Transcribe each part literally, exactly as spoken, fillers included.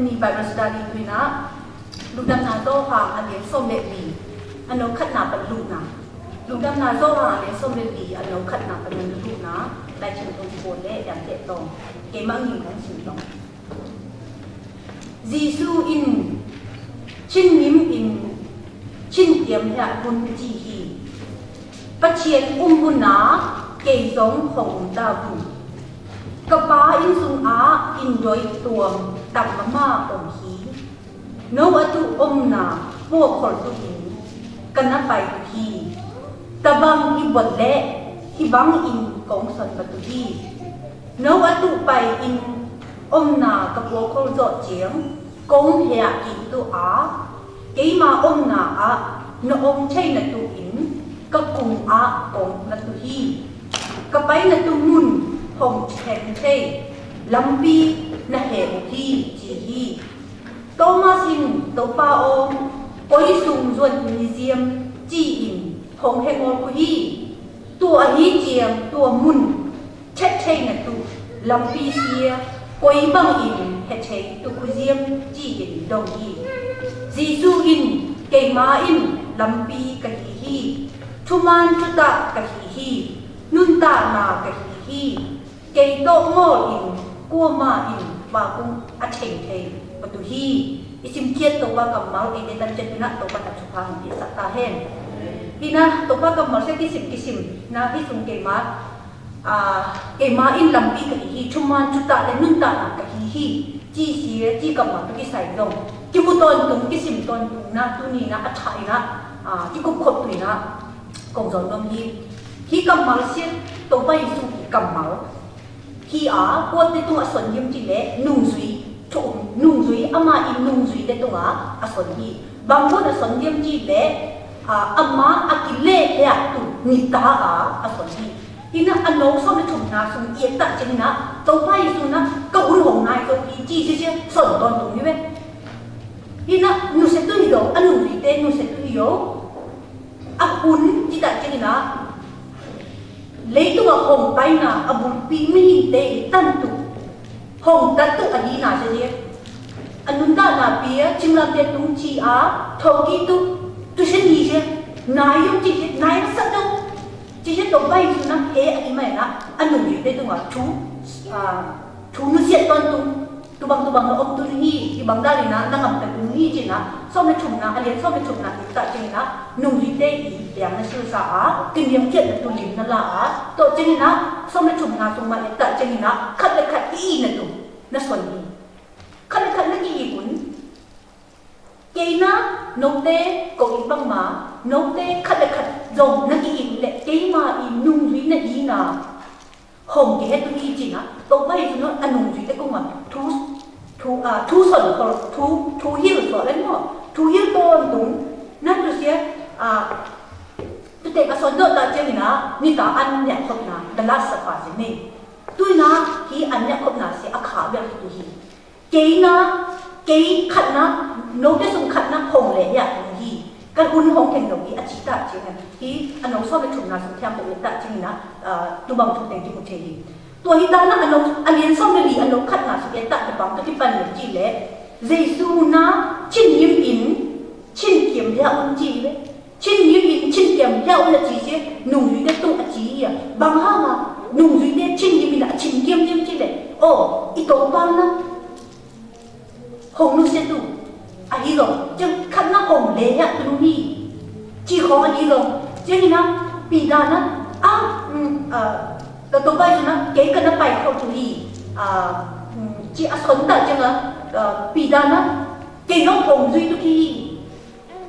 Ni Bible study tuina, Lŭk Đăm Na Yohan a lian sôm leh đĭ, a nô khăt na pă lŭk na. Lŭk Đăm Na Yohan a lian sôm leh đĭ, a nô khăt na pă năn lŭk na, lai chim tông pô leh yang tĕ tông, kê măng nin kông chim tông. Yêsu in, chĭn nim in, chĭn kiêm hia un ji hi. Pă chiên um bun na, kê dông hông um ta bun. Kơpa in sung a, in doi tuôm, tâm mă mă ôm hi. Nô a tu ôm na, pô khol tu in, kơna pai tu hi. Tơbang i bot leh, hibang in kông son bă tu hi. Nô a tu pai in, ôm na kơpô khol dŏ chiêng, kông hia in tu a, kê ma ôm na a, nô ôm chei na tu in, kơkung a kông na tu hi. Kơpai na tu mun, hông cheng chei, lăm pi na he u hi, ji hi. Tômas in, Tôpa ơ, kôi sung yuan ni diêm, ji in, hông he ngol ku hi. Tua hi diêm, tua mun, chĕt chei na tu, lăm pi sia, kôi bang in, he chei tu ku diêm, ji in, dong hi. Yêsu in, kê ma in, lăm pi ka hi hi, chu man chu ta ka hi hi, nun ta na ka hi hi. Kê tôk mô in, kua ma in, wa kung a theng theng, wa tu hi. I sim kiet Tôpa kơmal, i dê tăn chet na, Tôpa ta chu phang, i sa ta hen. Hi na, Tôpa kơmal se ki sim, ki sim, na, hi sung kê ma, a, kê ma in lăm pi ka hi hi, chu man chu ta leh nun ta na ka hi hi. Chi sia, chi kơmal tu ki sai dong. Ki mu ton tung, ki sim ton tung na, tu ni na, a thai na, a, ki kup khop tui na, kông dong nôm hi. Hi kơmal se, Tôpa Yêsu hi kơmal. Hi a, kuôt tê tung a son yêm chi leh, nung dui, chu, nung dui, ama i nung dui tê tung a, a son hi. Bang kuôt a son yêm chi leh, a, ama a ki leh hia tu, ni ta a, a son hi. Hi na a nô sôm leh chum na sung i ta cheng na, Tôpa Yêsu na, ka hun hông nai dô hi, chi chi chi, son ton tung hi we. Hi na, nu se tu hi dô, a nung dui tê, nu se tu hi dô. A hun, chi ta cheng na, lei tu a hông pai na, a bul pi mi hin tê, tan tu. Hông ta tu a hi na se je. A nun ta na pi a, chim lam tê tung chi a, thô ki tu, tu se ni je. Nai yô chi je, nai sa tu. Chi je Tôpa Yêsu na, he a i mai na, a nung dui tê tung a, chu, a, chu nu siet ton tung. Tubang tubang na ôm tu hi, i bang dali na, na ngăm ta tu hi chi na, sôm leh chum na, a lian sôm leh chum na, i ta chi na, nung dui tê i, yang na sil sa a, kơniêm kiet na tu lim na la a, to chi na, sôm leh chum na sung ma i ta chi na, khăt leh khăt i na tu, na son i. Khăt leh khăt na ki i un. Kê na, nô tê, kô i bang ma, nô tê, khăt leh khăt, dong, na ki i un leh, kê ma i nung dui na i na. Hông kê he tu i chi na, Tôpa Yêsu na, a nung dui tê kông ma, thu, thu, a, thu son khol, thu, thu hil khol leh mô, thu hil ton tung, na tu sia, a, tu tê a son dô ta cheng na, ni ta ăn nhă khop na, the last supper se ni. Tu na, hi ăn nhă khop na se, a kha bel tu hi. Kê na, kê khăt na, nô tê sung khăt na, hông leh ya, hi. Ka hun hông keng dong hi, a chi ta cheng na. Hi, a nô sôm leh chum na sung thiam bô ta cheng na, a, tubang chum teng chi mu chê hi. Tua hi ta na, a nô, a lian sôm leh đĭ, a nô khăt na sung ta tubang, ta ki pan leh chi leh. Yêsu na, chĭn yim in, chĭn kiêm ya un chi leh. Chĭn yim in chĭn kiêm ya un a chi se, nung dui tê tung a chi ya. Bang hăng a, nung dui tê chĭn yim in a chĭn kiêm yim chi leh. Ơ, i tông bang na. Hông nu se tu. A hi dong, chăng khăn na hông leh ya tu nu hi. Chi khong a hi dong. Chăng na, pi đa na. A, ưm, a, ta tông bang na, kê ka na pai khâu tu hi. A, ưm, chi a son ta chăng a, a, pi đa na. Kê nô hông dui tu ki hi.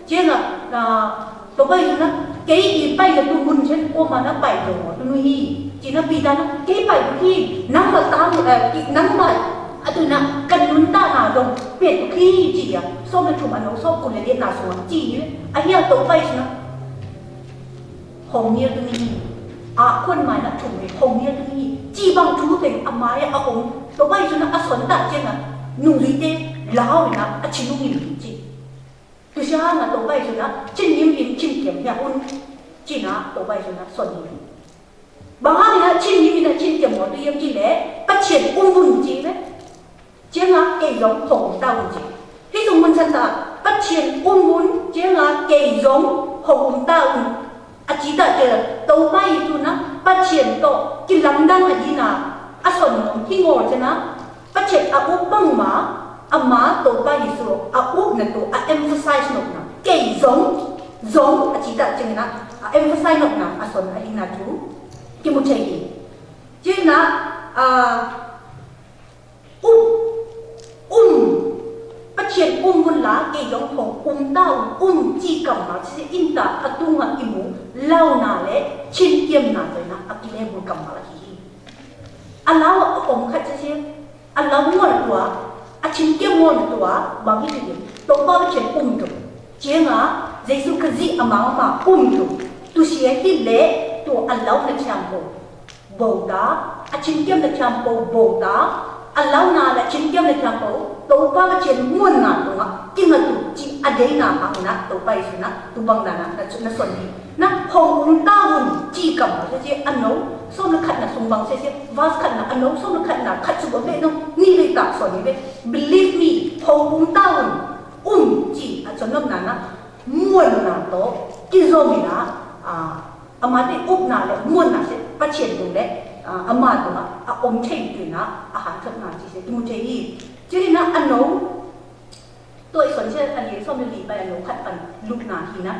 Chăng a, a, tông bang na, kê i pai na tu mun chăng kô ma na pai dong, tu nu hi. Chi na pi đa na, kê pai tu hi, nang ma ta mu, a, ki, nang ma, a tu na, kan nun ta na dong, pet tu hi, chi a, sôm na chum a nô, sôm kŭn leh leh na sôm, chi, a hia tông bang na, hông nia tu nu hi. A kŭn ma na chum, hông nia tu nu hi. Chi bang chu teng, a ma ya, a hông, tông bang na, a son ta chăng a, nung dui tê, lao na, a chi nung hi, chi. Tu sia na tông bang na, chĭn yim in chĭn kiêm ya un, chi na tông bang na son yim. Bang hăng na chĭn yim in na chĭn kiêm mô tu yim chi leh, pă chiên um bun chi leh. Jeng a kei dong hong um ta un jeng. Hih sung mŭn san ta, Pachien um mŭn, jeng a kei dong hong um ta un. A či ta jeng, Tôba Yêsu na, Pachien tŏ, ki lam dang a di na, a son nong, hi ngor jeng na, Pachien a ŭp bang ma, a ma Tôba Yêsu, a ŭp na tŏ, a emphasize nŏk na. Kei dong, dong, a či ta jeng na, a emphasize nŏk na, a son a hi na ju. Ki mŭ che hi. Jeng na, a, Um, um, Pachien um mŭn la, kei dong hong um ta un, um či kăm ma, či či in ta, a tung a i mŭ, lau na lĕ, čin kiêm na dơi na, a ki lĕ mŭn kăm ma la hi hi. A lau a ôm khăt či či, a lau ngol tua, a čin kiêm ngol tua, bang hi či, Tôba Pachien um tua. Jeng a, Yêsu Krist a ma ma um tua. Tu sia hi lĕ, tua a lau na čang pô. Bôk ta, a čin kiêm na čang pô bôk ta, a lau na la čin kiêm na čang pô, Tôba Pachien mŭn na tung a, ki ma tu, či a dei na hăng na, Tôba Yêsu na, tu bang na na, na, na son hi. Na, hong um ta un, či kăm, či či a nô, sôm na khăt na sung bang či či, verse khăt na, a nô, sôm na khăt na, khăt su bang bê nô, ni lơi ta son ni bê. Believe me, hong um ta un, um, či, a son nô na na, mŭn na tô, ki dong mi na, a, Ama tê ŭp na lĕ, mŭn na sĕ, Pachien tung lĕ, a, ama tung a, a ôm cheng tui na, a hăn thot na chi sĕ, tŭ mŭn cheng hi. Chi na a nô, tui son sĕ, a liêng sôm liêng bai a nô khăt pan lŭk na hi na.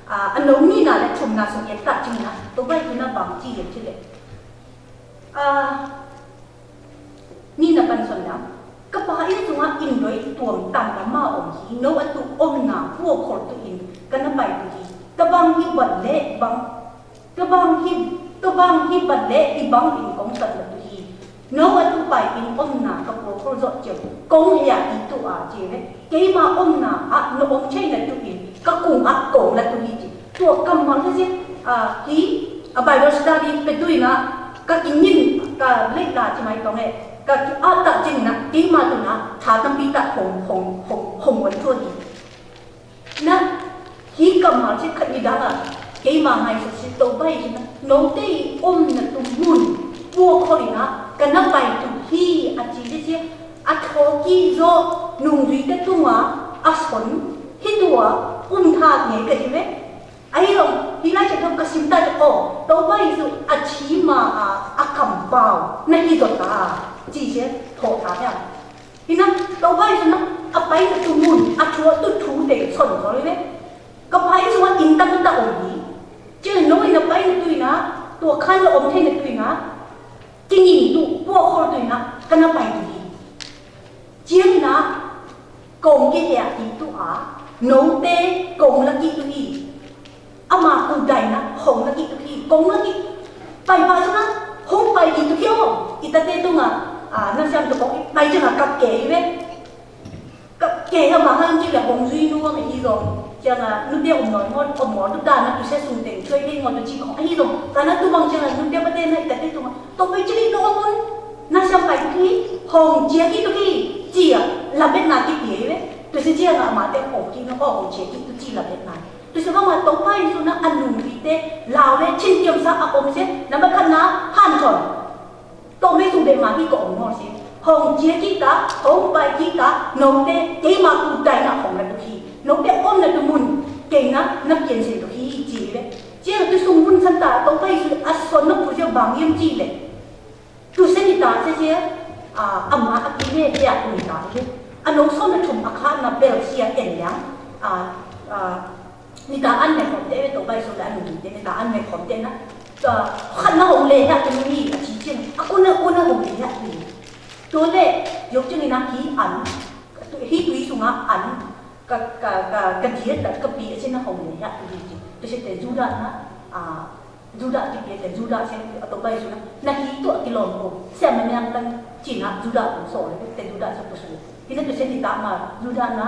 A, a nô mi na lĕ, chum na sŭk yet ta chi na, tŭ bai hi na bang chi yet chi lĕ. A, Ni na pan son na, kơpa in sung a in doi tuôm tăn na ma ôm hi, nô a tŭ ôm na, pua khol tŭ in, kơna pai tŭ hi. Tơbang hi băt lĕ bang, tơbang hi, tơbang hi băt lĕ i bang in kông săn na tŭ hi. Nô a tŭ pai in ôm na, kơ pua khol dŏ chêu, kông hia i tŭ a chê lĕ. Kei ma ôm na, a, nô ôm chê na tŭ in, kơ kung a kông na tŭ hi chê. Tua kăm măng tơ jê, a, hi, a, Bible study pê tui na, ka ki nhin, ka lĕ la chi mai tong e, ka ki a ta jing na, ki ma tu na, tha tam pi ta hong, hong, hong, hong wan chua hi. Na, hi kăm măng chi khat mi dang a, ki ma mai sa si to bai chi na, nô tê ôm na tu mŭn, pua khol na, kơna pai tŭ hi, a chi jê jê, a thô ki jô, nung jui tê tung a, a son, hi tua, um tha nge ka hi ve. Ahi dong, hi lai chă dong ka sim ta chă, ơ, tơ bai su a chi ma a, a kăm pao, na hi dot ta, chi che, thô ta ya. Hi na, tơ bai su na, a pai na tu mŭn, a chua tu thu te, son ko le. Ka pai su a in ta ta ôm hi. Chư nô na pai na tui na, tua khan na ôm the na tui na. Ki nhin tu, pua khol tui na, kơna pai tui. Chiêng na, kông ki hia i tu a, nô tê, kông la ki tu hi. Ama ku dai na, hong la ki tu hi, kông la ki. Pai pa su na, hong pai ki tu hi o. I ta tê tu nga, a, na siam tu kông, pai tu nga kap ke i ve. Kap ke ha ma hăng chi la hong jui nu ma i dong. Chiang a, nu tê ôm noi ngon, ôm ngon tu ta na tu se sung teng, chui tê ngon tu chi kông, i dong. Ka na tu bang chiang a, nu tê pa tê na, i ta tê tu nga. Tŏ ƀai chi lĕ nô ôn, na siam ƀai tu hi, hong jia ki tu hi, jia, la bet na ki pia hi ve. Tu si jia ngă ma te hong ki nô, hong jia ki tu ji la bet na. Tu si wa ma tŏ ƀai su na anung pi te, la ve chin kiam sa a ôm se, na ƀai khan na han chon. Tŏ me su bet ma ki kơ ôm nô se. Hong jia ki ta, hong ƀai ki ta, nô te, te ma ku dai na hong na tu hi. Nô te ôm na tu mŭn, ke na, na pian se tu hi, ji ve. Jia tu su mŭn san ta, tŏ ƀai su a son na pu jia bang yem ji le. Tu seni ta se se, a, ama a ki ne te a tu ni ta se. A nong son na chum a kha na bel sia en yang. A, a, ni ta an me khom te, to bai so da ni te, ni ta an me khom te na. Ta, khan na hong le ha tu ni, a chi chen. A ko na, ko na hong le ha tu ni. To le, yok chen ni na ki an. Tu, hi tu i su nga an. Ka, ka, ka, ka die ta, ka pi a chen na hong le ha tu ni. Tu se te Juda na, a, Juda ki pia te Juda se a tŏ bai su na. Na hi tŏ a ki lom ko. Se a ma niang tang chi na Juda ko so le te Juda so ko su. Hi na tu se ni ta ma Juda na,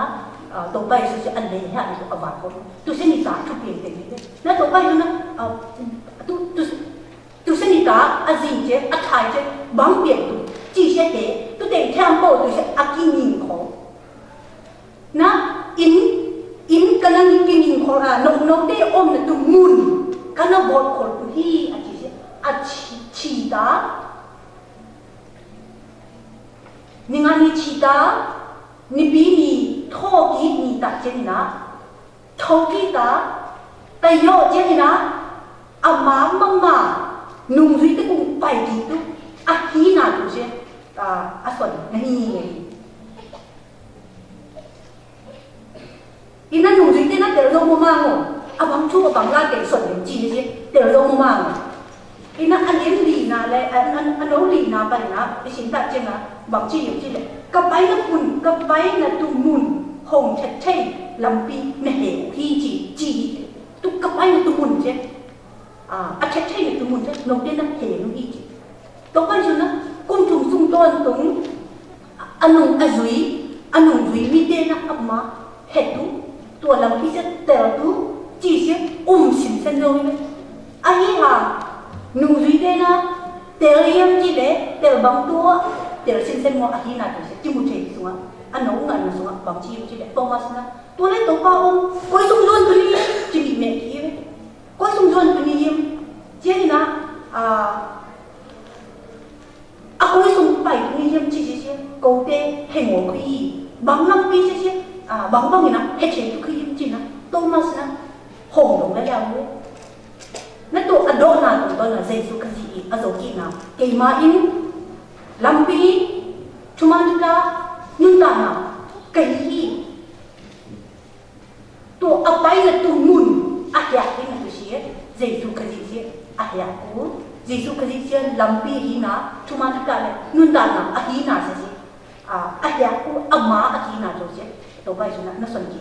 a, tŏ bai su se a le ha ni ko a va ko. Tu se ni ta tu pia te ni. Na tŏ bai su na, a, tu, tu, tu se ni ta a jing che, a thai che, bang pia tu. Chi se te, tu te thiam po tu se a ki ning ko. Na, in, in kơnang in ki ning khol a, nô, nô te ôm na tu mŭn, kơna bot khol tu hi, a chi se, a chi, chi ta. Nyi ngàn nyi chi ta, nyi pi nyi thôki nyi ta jeng na, thôki ta, ta yô jeng na, ama mama, nung dui ta kung pai ki tu, a hi na tu se, a, a son, na hi ni. Ina nung dui te na tel dong mô mang ôh. A bang chu a bang la tel son lim chi ni si tel dong mô mang ôh. Ina a lien li na le, a, a, a nô li na pai na, i sin ta cheng na, bang chi yuk chi le. Ka pai na pun, ka pai na tu mun, hong chet chei, lam pi, na he, hi chi, chi, tu ka pai na tu mun che. A, a chet chei na tu mun che, nô te na he, nô hi chi. Tôpay su na, kŭm thŭng sung ton tŭng, a nung a dui, a nung dui mi te na ăp ma, he tu, tua lam pi se tel tu, chi se, um sin sen dong le. A hi ha, nung dui te na, tel yem chi le, tel bang tua, tel sin sen mo a hi na tu se, chi mu che sung a, a nô ngan na sung a, bang chi yem chi le, Tômas na, tua le Tôpa ôm, koi sung duan tu ni, chi mi me ki le. Koi sung duan tu ni yem, chi na, a, A kôi sung pai tu ni yem chi chi chi, kôi te heng o khui, bang lam pi chi chi, a, bang bang ina, he che tu khui yem chi na, Tômas na, hong dong la yau. Na tu a dô na tu dô na Yêsu Krist i, a dô ki na, kei ma in, lam pi, chu man ta, nun ta na, kei hi. Tu a pai na tu mun, a hiak hi na tu sie, Yêsu Krist sie, a hiak ku, Yêsu Krist sie, lam pi hi na, chu man ta le, nun ta na, a hi na sie sie, a, a hiak ku, ama a hi na tu sie, tu bai su na, na son ki.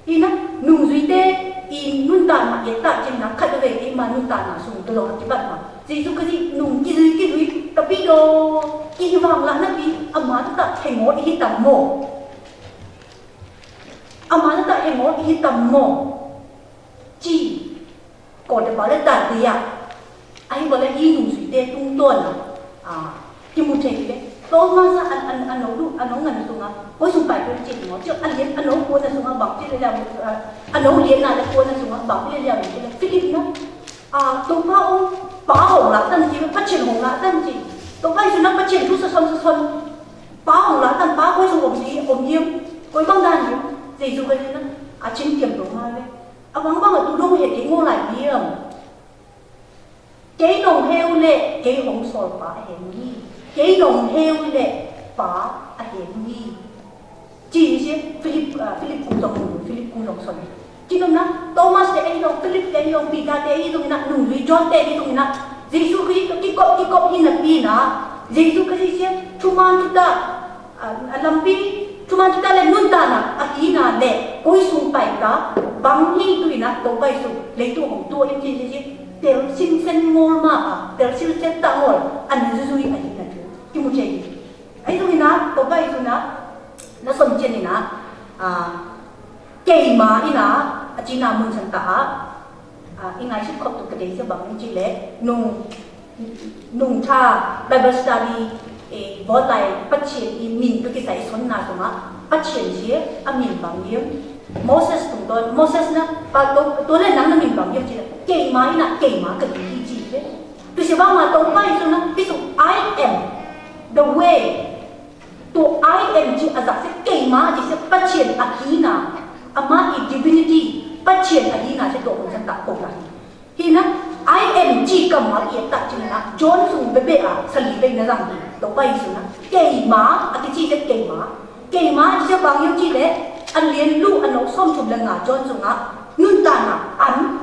Hi na, nung dui te, i nun ta na, ye ta chin na, khat ve, i ma nun ta na, sung tu lo, ki bat ma. Yêsu Krist, nung ki dui, ki dui, ta pi do, ki hi vang la na pi, ama ta, he mo, i hi tam mo. Ama ta emo i hi tam mo. Chi. Kô te ba le ta tia. Ahi ba le i nung sui te tung ton. A. Ki mu che le. Tômas an, an, a nô lu, a nô ngan sung a. Kôi sung pai kôi chi mo. Chi a lien a nô kôi na sung a bang chi le lia. A nô lien na le kôi na sung a bang chi le lia. Philip na. A, Tôpa ôm, pa hong la tan chi, pa chen hong la tan chi. Tôpa i su na pa chen tu sa son sa son. Pa hong la tan pa kôi su ôm si, ôm yêm. Kôi bang dan yêm. Yêsu kôi na, a chin kiêm dong ma le. A bang bang a tu dong he kei ngô lai yêm. Kei nong heu le, kei hong sol pa a he mu hi. Kei nong heu le, pa a he mu hi. Chi si Philip, a, Philip ku dong, Philip ku dong son. Chi nong na, Tômas te ei dong, Philip te ei dong, Pita te ei dong na, nung dui John te ei dong na. Yêsu Krist ki kop, ki kop hi na pi na. Yêsu Krist si, chu man chu ta, a, a lam pi, chu man chu ta le nun ta na, a hi na le, kôi sung pai ta, bang hi tu na, to pai sung, le tu hong tu in chi chi chi, tel sin sen ngol ma a, tel sin sen ta ngol, an zu zui a hi na chu, ki mu che hi. Ahi zong ina, tôpay su na, na son chien ina, a, kei ma ina, a chi na mun san ta a, a, i ngai sip khop tu ka dei sa bang chi le, nung, nung tha, Bible study, e, bot lai, pachien i min tu ki sai son na sung a, pachien si, a min bang yem, Moses tung don, Moses na, pa to, to le nang na min bang yem chi le, kei ma ina, kei ma ka di hi chi le. Tu si bang ma tôpay su na, pi su, I am the way. Tu I am chi a zak se kei ma chi se pachien a hi na. Ama i divinity pachien a hi na se tu hong san ta kong la hi. Hi na I am chi kam ma i ta chi na John sung bebe a sa li be na zang hi. Tôpay su na kei ma a ki chi se kei ma. Kei ma chi se bang yong chi le a lien lu a nô som chum le nga John sung a nun ta na an.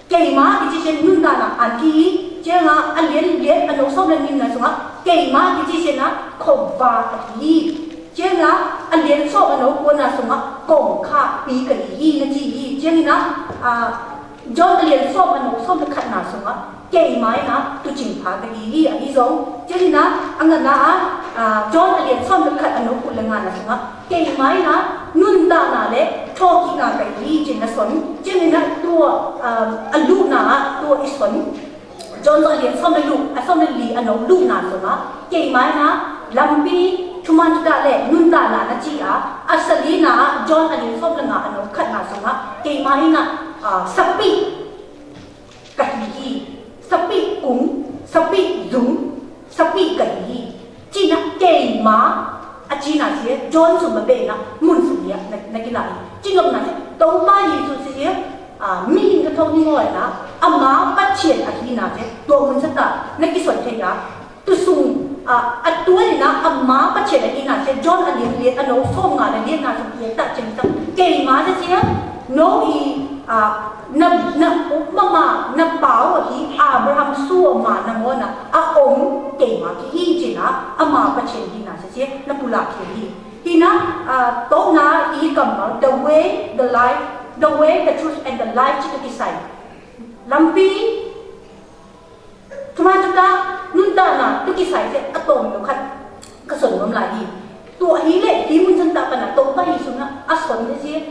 Kei ma ki chi chen nun ta na an ki, chen a a lien lien a nô som le nin na sung a, kei ma ki chi chen a khop va a ki. Chen a a lien som a nô kua na sung a, kong kha pi ka hi na chi hi. Chen a, a, John a lien som a nô som le khat na sung a, kei ma na tu ching pha ka hi a hi zong. Chen a, a nga na a, a, John a lien som le khat a nô kua le nga na sung a, Kei mai na, nun ta na le, thô ki na kei hi chin na son, chin na tua, um, a lu na, tua i son. John a lien som le lu, a som le li a nô lu na son a. Kei mai na, lam pi, chu man ta le, nun ta na na chi a, a sa li na, John a lien som le nga a nô khat na son a. Kei mai na, a, sa pi. Ka hi hi, sa pi kung, sa pi dung, sa pi ka hi hi. Chi na kei ma John sum bê na, mun sum ya, na, na ki lai. Jêng ngă na, Tôba Yêsu sê, a, mĭn ka thong ni ngoi na, ama Pachên a hi na sê, dua mun sa ta, na ki son thê ya. Tu sung, a, a tua ni na, ama Pachên a hi na sê, John a liêng liêng, a nô sôm ngă na liêng na sum ya ta chêng ta. Kei ma sê sê, nô i, a, na, na, mama, na pao a hi, Abraham sua ma na mô na, a ôm, kei ma ki hi chi na, ama Pachên hi na sê sê, na pula ki hi. Hi na, a, tŏ na i kammal, the way, the life, the way, the truth, and the life, chi tŭ ki sai. Lampi, thuman thuta, nun ta na, tŭ ki sai se, a tŏm yo khat, ka son ngom lai hi. Tŭ hi le, hi mun son ta ka na, tŏm pa hi sun na, a son ne se.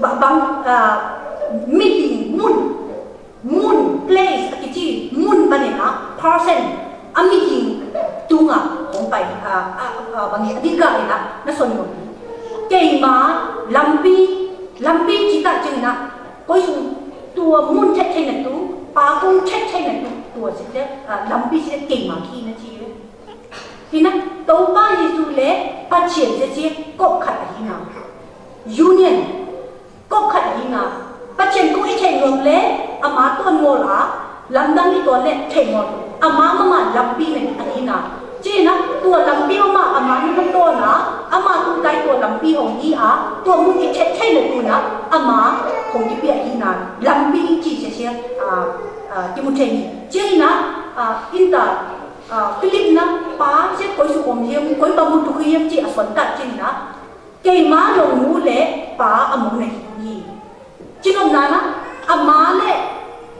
Ba-, bang, ah, mihing, mun, mun, place, a ki chi, mun bane na, person, a mihing, tung a, hong pai, ah, ah, ah, bang a, a dika na, na son mo. Kei ma, lampi, lampi chi ta ching na, koi sung, tua mun chet chai na tu, pa kung chet chai na tu, tua si te, ah, lampi si te kei ma ki na chi. Hi na, Tôba Yêsu le, Pachên se si, kop khat a hi na. Union, kop khat a hi na. Pachên kung i chai ngok le, ama ton ngol a, lam dang i ton le, chai ngol. Ama mama lampi ne a hi na. Chi na, tua lampi mama, ama ni ton a, ama tu tai tua lampi hong hi a, tua mun i chai chai le tu na, ama hong ki pi a hi na. Lampi chi se si, a, a, ki mu chai ni. Chi na, a, in ta, A, Philip na, pa, se koi su om yem, koi ba mu tu yem chi a son ta chin na. Kei ma long mu le, pa a mu na hi. Chin om na na, ama le,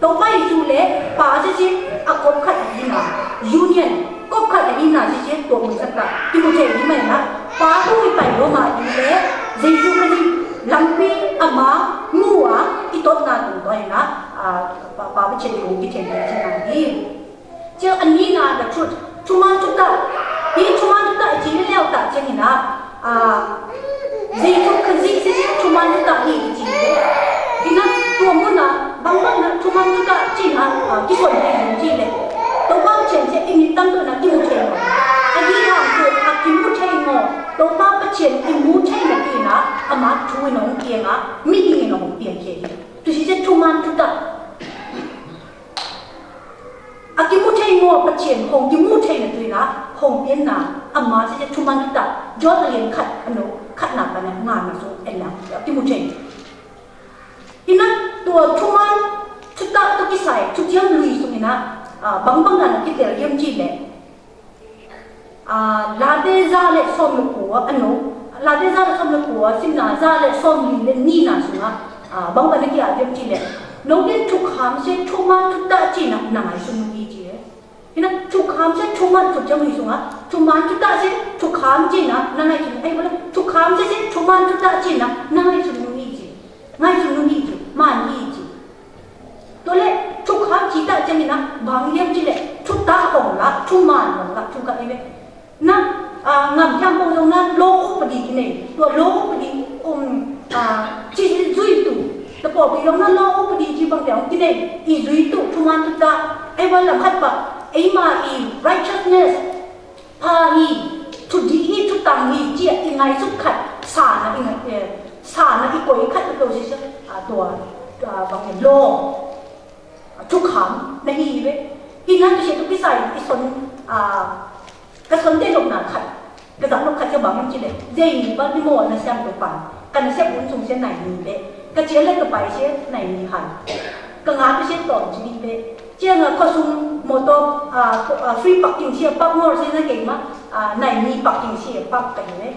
Tôba Yêsu le, pa se se, a kop khat a hi na. Union, kop khat a hi na se se, tua mu sa ta. Ki mu che hi ma na. Pa ku i pai lo ma hi le, Yêsu ka ni, lampi, ama, mu a, i tot na tu toi na. A, pa, pa, pa, chen ku, ki chen, chen na hi. Chư a ni na the truth. Thuman thutak. Hi thuman thutak chi leo ta chư ni na. A, Yêsu Krist si thuman thutak hi chi. Hi na tua mun na bang bang na thuman thutak chi na, a, ki son hi chi le. Tôba Pachên se i ni tang tu na ki mu che. A ni na tu a ki mu che ngo. Tôba Pachên i mu che na ki na. Ama thu nong kiang a. Mi hi nong kiang che. Tu si se thuman thutak. A ki mu chai ngô Pachên, hong ki mu chai na tui na, hong piên na, ama se se thuman thutak, John a lian khat, a nô, khat na pa na, ngàn na su, en na, a ki mu chai. Hi na, tua thuman thutak, tua ki sai, thu chiang lui sung hi na, a, bang bang na, na ki tel yem chi le. A, Late za le som le kua, a nô. Late za le som le kua, sim na za le som li le ni na sung a. A, bang bang na ki a yem chi le. Nô den thukham se thuman thutak chi na, na ngai sung ni chi le. Hi na thukham se thuman thutak chi sung a. Thuman thutak se thukham chi na, na ngai sung. Ai, bang thukham se se thuman thutak chi na, na ngai sung ni chi. Ngai sung ni chi, man ni chi. Tua le, thukham chi ta chang na, bang yem chi le, thutak hong la, thuman hong la, thukham i we. Na, a, ngam chang pong dong na, lo u pa di ki ne. Tua lo u pa di, um, a, chi si zui tu. Ta po pi dong na, lo u pa di chi bang tiang ki ne. I zui tu, thuman thutak. Ai wa lam khat pa, ai ma i righteousness. Pha hi, thu di hi, thu tăng hi, chia i ngai suk khat, sa na i ngai, eh, sa na i koi khat, tu si sa, a, tua, a, bang lo, a, thukham, na hi ve. Hi na tu si tu ki sai, i son, a, ka son te lok na khat, ka zak lok khat, ka bang chi le, dei ni ba ni mo na siam tu pan, ka na siam un sung siam nai ni ve, ka chia le ka pai siam nai ni hai, ka nga tu siam tom chi ni ve, chia nga ko sung mo to, a, ko, a, free parking siam park ngor siam na ke ma, a, nai ni parking siam park ka ni ve.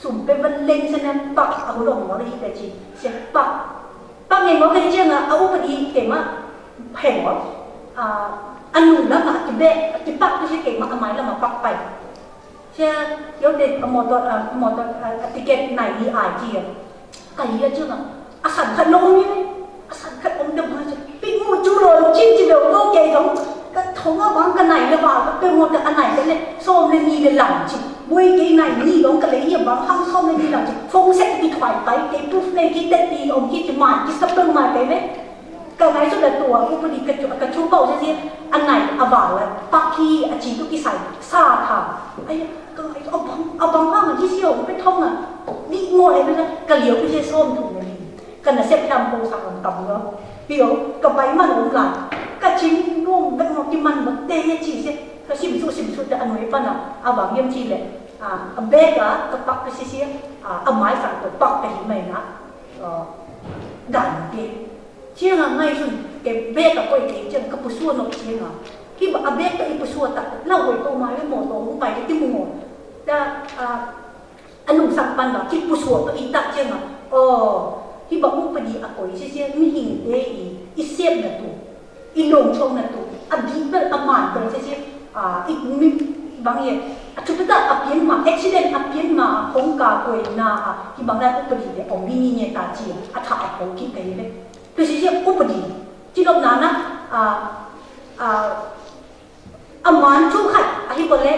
Sum pe van leng sene pak a hu dong mo le i pe chi. Se pak. Pak nge mo ke chi nga a u pa di ke ma. He mo. A, a nu la ma ki be, ki pak ki se ke ma a mai la ma pak pai. Se yo de a motor, a motor, a ticket nai i ai chi. Ka i a chi ma. A san khat nô mi. A san khat ôm dơ̆ng ma chơ. Pik mu chu lô chin chi lô ngô kê dong. Ka thong a bang ka nai lơ ba ka pe ngô ka a nai ka lê. Sôm lê ni lê lam chi. Bui kê nai ni dong ka lê yê bang hăng sôm lê ni lam chi. Phông sét ki thoai pai kê puf nê ki tết ki ôm ki chi mai ki sắp lưng mai kê lê. Kà ngai sô đa tua, ƀu pô đi kà chu, kà chu pao sê sê, a nai, a ƀao, a pă ki, a chi tu ki sai, sa tha. Ai, kà ngai, a bang, a bang hang, a chi sê, ƀu pê thong a. Đi ngô e, kà liêu pê sê sôm thung nè. Kà nà sep tham pô sa lòng tăm ngô. Hiêu, kà bai măn ôm lai. Kà chi nôm, ƀek ngô ki măn ƀu tê, a chi sê. Kà sim su, sim su, tơ a nui pă nà, a bang yêm chi lĕ. A, a ƀek a, kà păk kà sê sê, a, a mai sa kà păk kà hi mai nà. Ơ, đan kê. Chiang a ngai sun, kê ƀek a kôi kê chiang kơ pơsua nôk chiang a. Khi ba a ƀek ta i pơsua ta, lau wei tô mai wei mô tô hung pai kơ ti mô. Ta, a, anung sak pan ba, ti pơsua ta i ta chiang a. Ơ, khi ba u pă di a kôi, si si, mi hing te i, i sep na tu. I lông chong na tu. A di bel a man bel si si. A, i mi, bang ye. A tu ta a pian ma, accident a pian ma, hong ka kôi na, a, khi bang na u pă di de, ong mi ni nye ta chiang. A ta a kôi ki kê le. Tui sisia ƀu pơdi. Ci lôk nana, a, a, a man chu khăt, a hi bôk lĕ,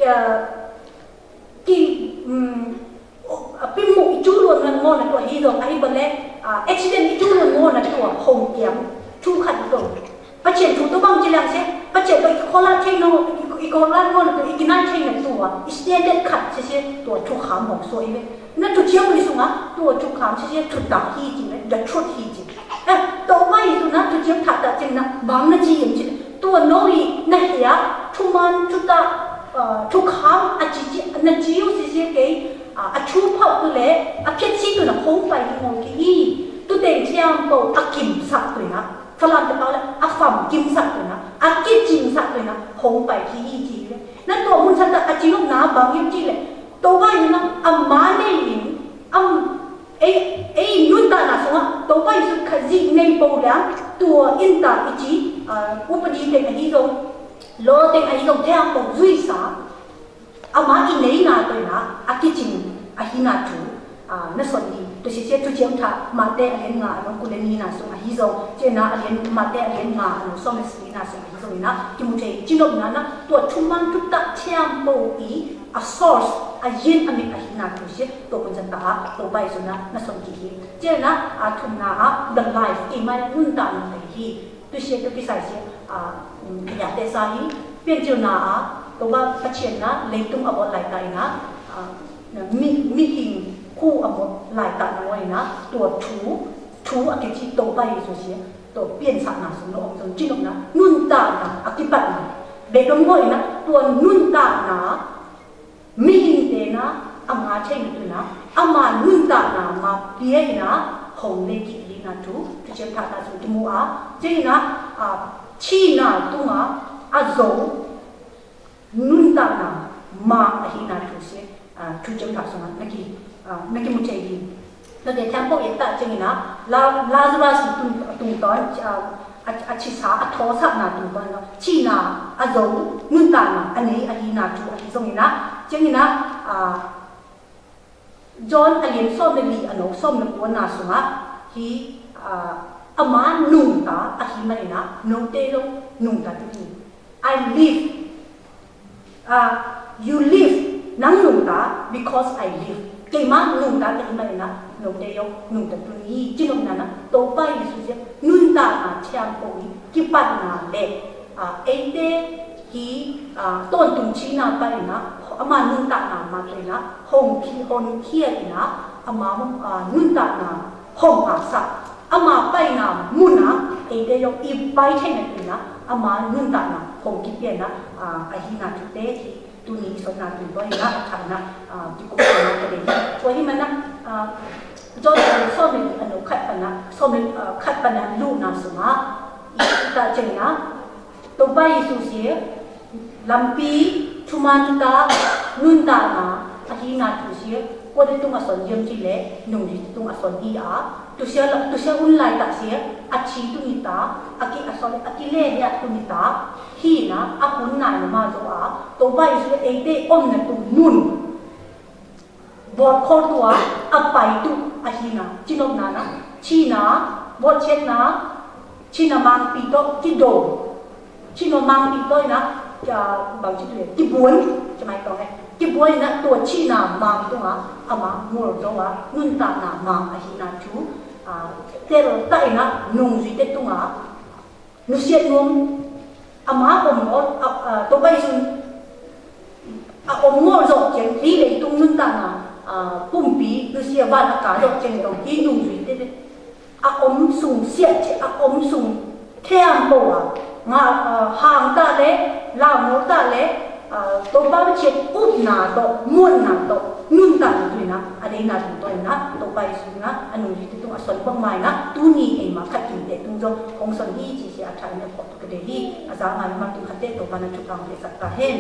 a, ki, mm, a, pim mu i chu luôn ngăn ngô na tua hi dong, a hi bôk lĕ, a, accident i chu luôn ngô na tua hông kiam, chu khăt i tông. Pă chên chu tô bang ci lăng se, pă chên tô i kô la chên nô, i kô la ngô na tua, i kina chên na tua, i standard khăt sisia tua chu kham hông sua i bê. Na chu chiang ri sung a, tua chu kham sisia chu ta hi ji, the truth hi ji. Ơ, tô bai su na chu chiang tha ta chiang na, bang na ji yem ji. Tua nô i na hia, chu man, chu ta, ơ, chu kham, a ji ji, na ji yu sisia kê, a, a chu phao tu lĕ, a phiat si tu na hông pai hi ngô kê hi. Tu teng chiang pô, a kim sak tu na. Pha lam ta pao lĕ, a pham kim sak tu na. A ki jing sak tu na, hông pai kê hi ji lĕ. Na tua mun sa ta, a ji lôk na, bang yem ji lĕ. Tô bai na, a ma ne yin, a Ê, ê, nun ta na sung a, tô bai su khă ji nây pô liang, tua in ta i ji, a, u pă di teng a hi dong, lô teng a hi dong, teng pô zui sa, a ma i nây na tui na, a ki jing, a hi na chu, a, na son di, tu si sia chu chiang tha, Mate a lien nga, a nô ku lien ni na sung a hi dong, chi na a lien, Mate a lien nga, a nô sôm lĕ si na sung a hi dong na, ki mu thei, ci lôk na na, tua chu man chu ta teng pô i, a source, a yin a mit a hi na chu si, tô kun sa ta, tô bai su na, na son ki hi. Chi na, a, thum na, a, the life, i mai nun ta na ta hi. Tu si, tu ki sai si, a, mm, ya te sa hi. Pian chiu na, a, tô ba, a chien na, lei tung a bot lai ta i na, a, na, mi, mi hing, khu a bot lai ta na ngoi na, tua chu, chu a ke chi tô bai su si, tô pian sa na su no, ong sun chi na, nun ta na, a ki pat na. Be dong ngoi na, tua nun ta na, Mi hing te na, a ma cheng tu na, a ma nun ta na, ma pia i na, hong le ki i na tu, tu chen ta na tu tu mu a, cheng na, a, chi na tu ma, a zo, nun ta na, ma a hi na tu se, a, tu chen ta su na, na ki, a, na ki mu cheng hi. Nô te teng pô i ta cheng i na, La, Lazarus tung, tung ton, a, a, a chi sa, a tho sa na tung ton, chi na, a zo, nun ta na, a nây, a hi na, chu, a hi zong i na, cheng i na, a, John a lien sôm lĕ li, a nô sôm lĕ kua na sung a, hi, a, a ma nung ta, a hi ma i na, nô te lo, nung ta tu hi. I live. A, you live, nang nung ta, because I live. Kei ma nung ta, kei ma na, nô te yo, nung ta tu ni, chi nô na na, tô bai ni su sia, nun ta na, chiang pô ni, ki pat na le. A, ê te, hi, a, tôn tung chi na bai na, a ma nun ta na, ma te na, hong ki, hong kia i na, a ma, a, nun ta na, hong a sa. A ma bai na, mun a, ê te yo, i bai te na, i na, a ma nun ta na, hong ki pia na, a, a hi na tu te, hi, Tu ni sot na tu boi na, a na, a, tu kuk na ka de. Boi hi ma na, a, John a sôm lĕ a nô khat pa na, sôm lĕ, a, khat pa na lu na sung a. I ta cheng na. Tô bai Yêsu sie, lampi, chu man chu ta, nun ta na, a hi na tu sie, kô de tung a son yem chi lĕ, nung di tung a son hi a. Tu sie la, tu sie un lai ta sie, a chi tu ni ta, a ki a son, a ki le ya tu ni ta. Hi na, a hun nai na ma zo a, tô bai su ê te ôm na tu mun. Bot khol tua, a pai tu, a hi na, chi nôm na na, chi na, bot chet na, chi na mang pi to, chi do. Chi na mang pi to na, a, bang chi tu, chi buôn, chi mai tong e. Chi buôn na, tua chi na mang tu a, a ma, mur do a, nun ta na mang, a hi na chu, a, Tơl tah ina nung jui tê tung a, nusiat nuam, ama om ngol, a, a, Tôba Yêsu, a om ngol jok jeng, ri lei tung nun ta na, a, pum pi, nusiat van a ka jok jeng dong, hi nung jui tê, a om sung siat, a om sung thiam bo a, nga, a, hang ta le, lau ngol ta le, a, Tôba Yêsu ŭp na to, muôn na to, nun ta na tui na, a dei na tui to na, Tôba Yêsu na, a nung jui tê tung a son bong mai na, tu ni e ma khat kin tê tung jong, hong son hi chi chi a thai na pok tu kê dê hi, a za ngai ma tu khat tê Tôba na chu kang tê sak ta hen.